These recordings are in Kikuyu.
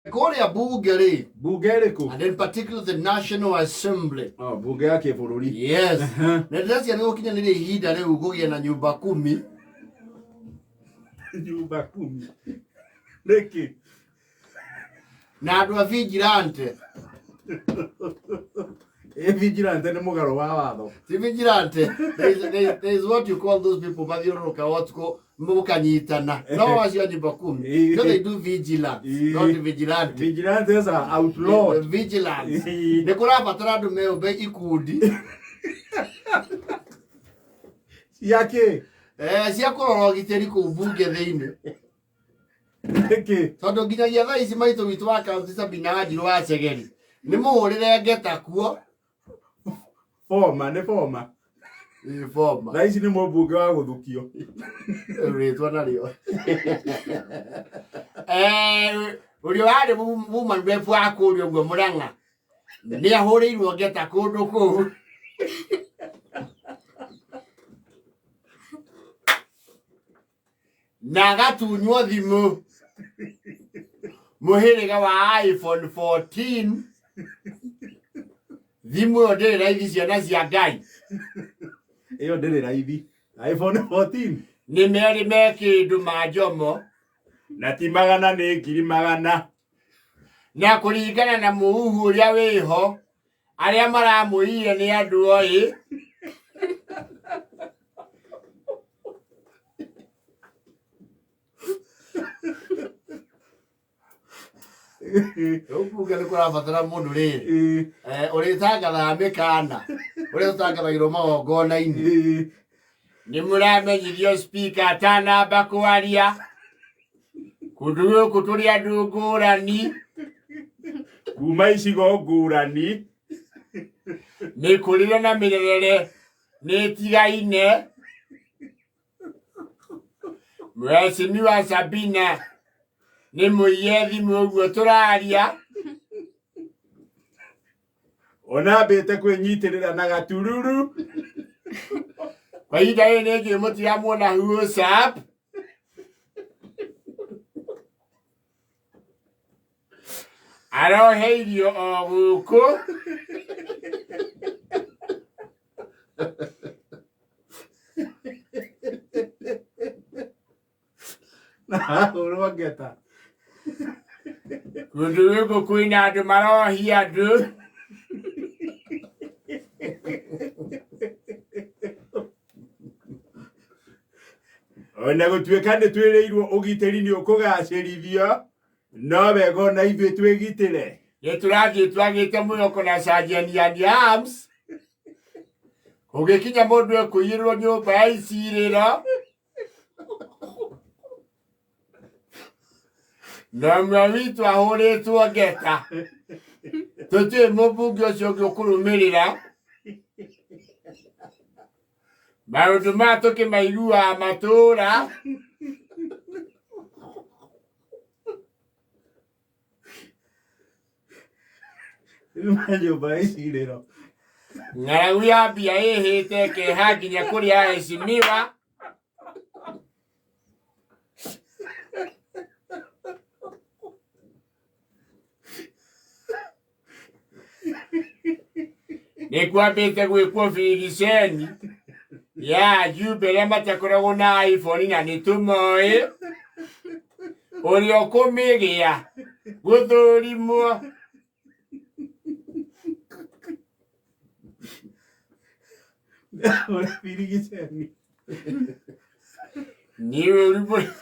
Kũrĩa bunge rĩ, Bunge ĩrĩkũ? And in particular the National Assembly. Oh, bunge ya kĩbũrũri. Yes. Na ndĩreciria nĩ gũkinyanĩria ihinda rĩu kũgĩe na nyumba kumi. Nyumba kumi. Nĩkĩ? Na andũ a vigilante. Ĩ vigilante nĩ mũgarũ wa watho. Ti vigilante. There is what you call those people mathiũrũrũka ũtukũ mũkanyitana. No acio a nyumba kumi. No, they do vigilance, not vigilante. Vigilantes are outlawed. Vigilance. Nĩ kũrabatara andũ meũmbe ikundi. Cia kĩ? Cia kũrora ũgitĩri kũu bunge thĩinĩ. Nĩkĩ? Tondũ nginyagia thaa ici maitũ witũ wa kaunti Sabina Wanjiru wa Chegeri nĩ mũhũrĩre ngeta kuo. Former nĩ former. Ĩ, former. Thaa ici nĩ mũmbunge wa gũthukio. Rĩtwa narĩo. Ũrĩa warĩ woman rep wa kũrĩa ũguo Mũrang'a nĩ ahũrĩirwo ngeta kũndũ kũu. Na agatunywo thimũ mũhĩrĩga wa iPhone 14. Thimũ ĩyo ndĩrĩ raithi, ciana cia Ngai. Ĩyo ndĩrĩ raithi. iPhone 14. Nĩ merĩ me kĩndũ ma njomo. Na ti magana, nĩ ngiri magana. Na kũringana na mũhuhu ũrĩa wĩho, arĩa maramũire nĩ andũ oĩ. Rĩu bunge nĩ kũrabatara mũndũ rĩrĩ ũrĩtangathaga mĩkana ũrĩa tũtangathagĩrwo magongona-inĩ. Nĩ mũramenyithio speaker atanamba kwaria, kũndũ gũkũ tũrĩ andũ ngũrani kuma icigo ngũrani, mĩkũrĩre na mĩrerere nĩ ĩtigaine. Mheshimiwa Sabina nĩ mũiye thimũ ũguo tũraria. Ona ambĩte kwĩnyitĩrĩra na gatururu. Kwa ihinda rĩrĩ nĩ njũĩ mũtiramuona WhatsApp. Aroheirio o gũkũ. Na ahũrwo ngeta. Kũndũ gũkũ kwĩna andũ marohia andũ. Ona gũtuĩka nĩ twĩrĩirwo ũgitĩri nĩ ũkũgacĩrithio, no wega ona ithuĩ twĩgitĩre. Nĩ tũrathiĩ twagĩte mwĩhoko na Sergeant Arms. Ũgĩkinya mũndũ ekũiyĩrwo nyũmba ya icirĩro na ũmwe witũ ahũrĩtwo ngeta, tũtiũĩ mũmbunge ũcio ũngĩ ũkũrũmĩrĩra maũndũ maya tũkĩmaiguaga matũũra. Ma nyũmba ya icirĩro. Ng'aragu ya mbia ĩhĩte ĩkeha nginya kũrĩ aheshimiwa. Nĩ kwambĩte gwĩkwo birigiceni ya ajumbe arĩa matakoragwo na iPhone, na nĩ tũmoĩ ũrĩa ũkũmĩgĩa gũthũrimwo. Ũrĩa birigiceni. Nĩ ũru mũno.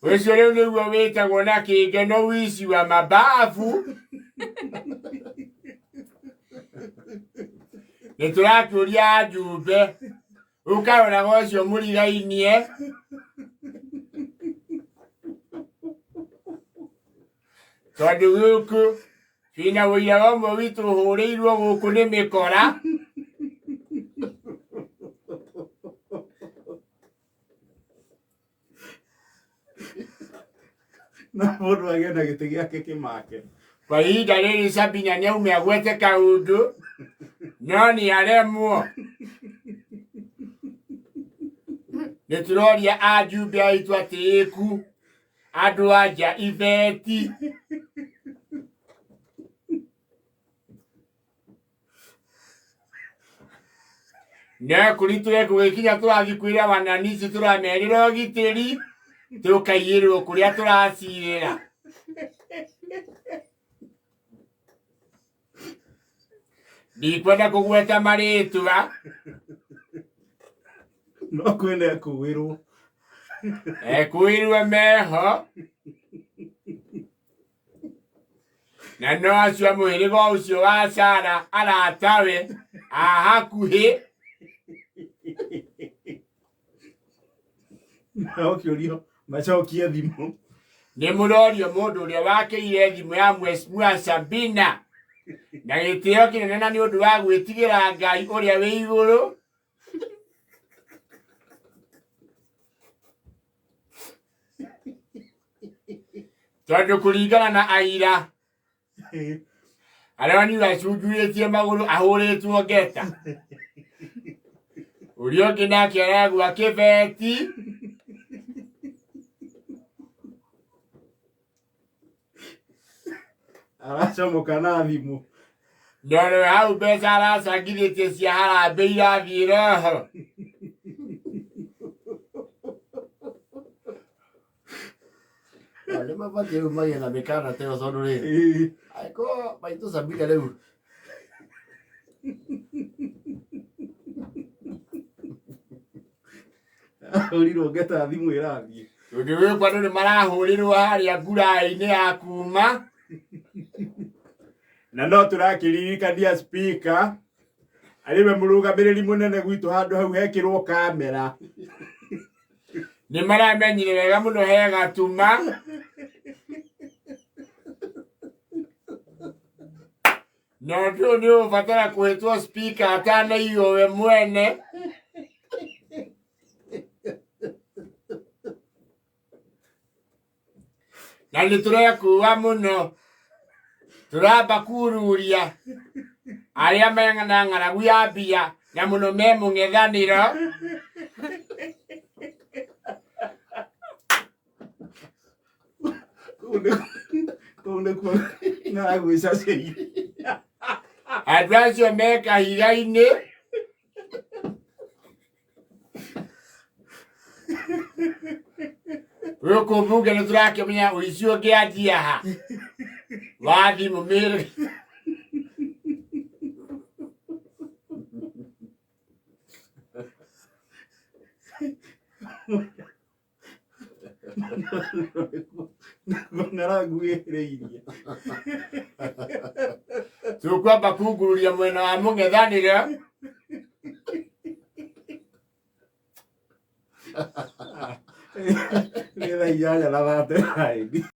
Ũcio rĩu nĩguo wĩtagwo na kĩngeno wici wa mababu. Nĩ tũrakĩũria ajumbe, ũkaroraga ũcio mũrigainie. Tondũ gũkũ twĩna ũira wa ũmwe witũ ũhũrĩirwo gũkũ nĩ mĩkora. Na mũndũ agĩe na gĩtĩ gĩake kĩmake. Kwa ihinda rĩrĩ Sabina nĩaume agwete kaũndũ. No nĩ aremwo. Nĩ tũroria ajumbe aitũ atĩĩku andũ anja ibeti no kũritũre gũgĩkinya tũrathiĩ kwĩra wananici tũramerĩra ũgitĩri tũkaiyĩrwo kũrĩa tũracirĩra. Ndikwenda kũgweta marĩtwa. No kwĩna ekũĩrwo. Ekwĩrwo meho na no acio a mũhĩrĩga ũcio wa Sara aratawe a hakuhĩ. Nao kĩũrio macokie thimũ. Nĩ mũrorio mũndũ ũrĩa wakĩire thimũ ya Mheshimiwa Sabina na gĩtĩo kĩnene na nĩ ũndũ wa gwĩtigĩra Ngai ũrĩa wĩ igũrũ. Tondũ kũringana na aira aronirwo acunjurĩtie magũrũ ahũrĩtwo ngeta, ũrĩa ũngĩ nake aragua kĩbeti. Aracomoka na thimũ. Ndore hau mbeca aracangithĩtie cia harambĩ irathiĩ roho. Nĩ mabatiĩ rĩu magĩe na mĩkana ta ĩyo tondũ rĩrĩ angĩkorwo maitũ Sabina rĩu Ahũrirwo ngeta thimũ ĩrathiĩ. Tondũ gwĩkwo andũ nĩ marahũrĩrwo harĩa nguraĩ-inĩ ya kuma. Na no tũrakĩririkania speaker arĩ we mũrũgamĩrĩri mũnene gwitũ handũ hau hekĩrwo kamera. Nĩ maramenyire wega mũno he gatuma. Na ũndũ ũyũ nĩ ũgũbatara kũhĩtwo speaker atanaiywo we mwene. Na nĩ tũrekũa mũno tũramba kururia arĩa mena ng'aragu ya mbia na mũno me mũng'ethanĩro. Kũu nĩkuo ng'aragu ĩcacĩire. Andũ acio me kahiga-inĩ. Gũkũ mbunge nĩ tũrakĩmenya ũici ũngĩanjia ha wa thimũ mĩrĩ. Nĩkuo ng'aragu ĩhĩrĩirie. Tũkwamba kungururia mwena wa mũng'ethanĩro. Nĩ thaa 8:39.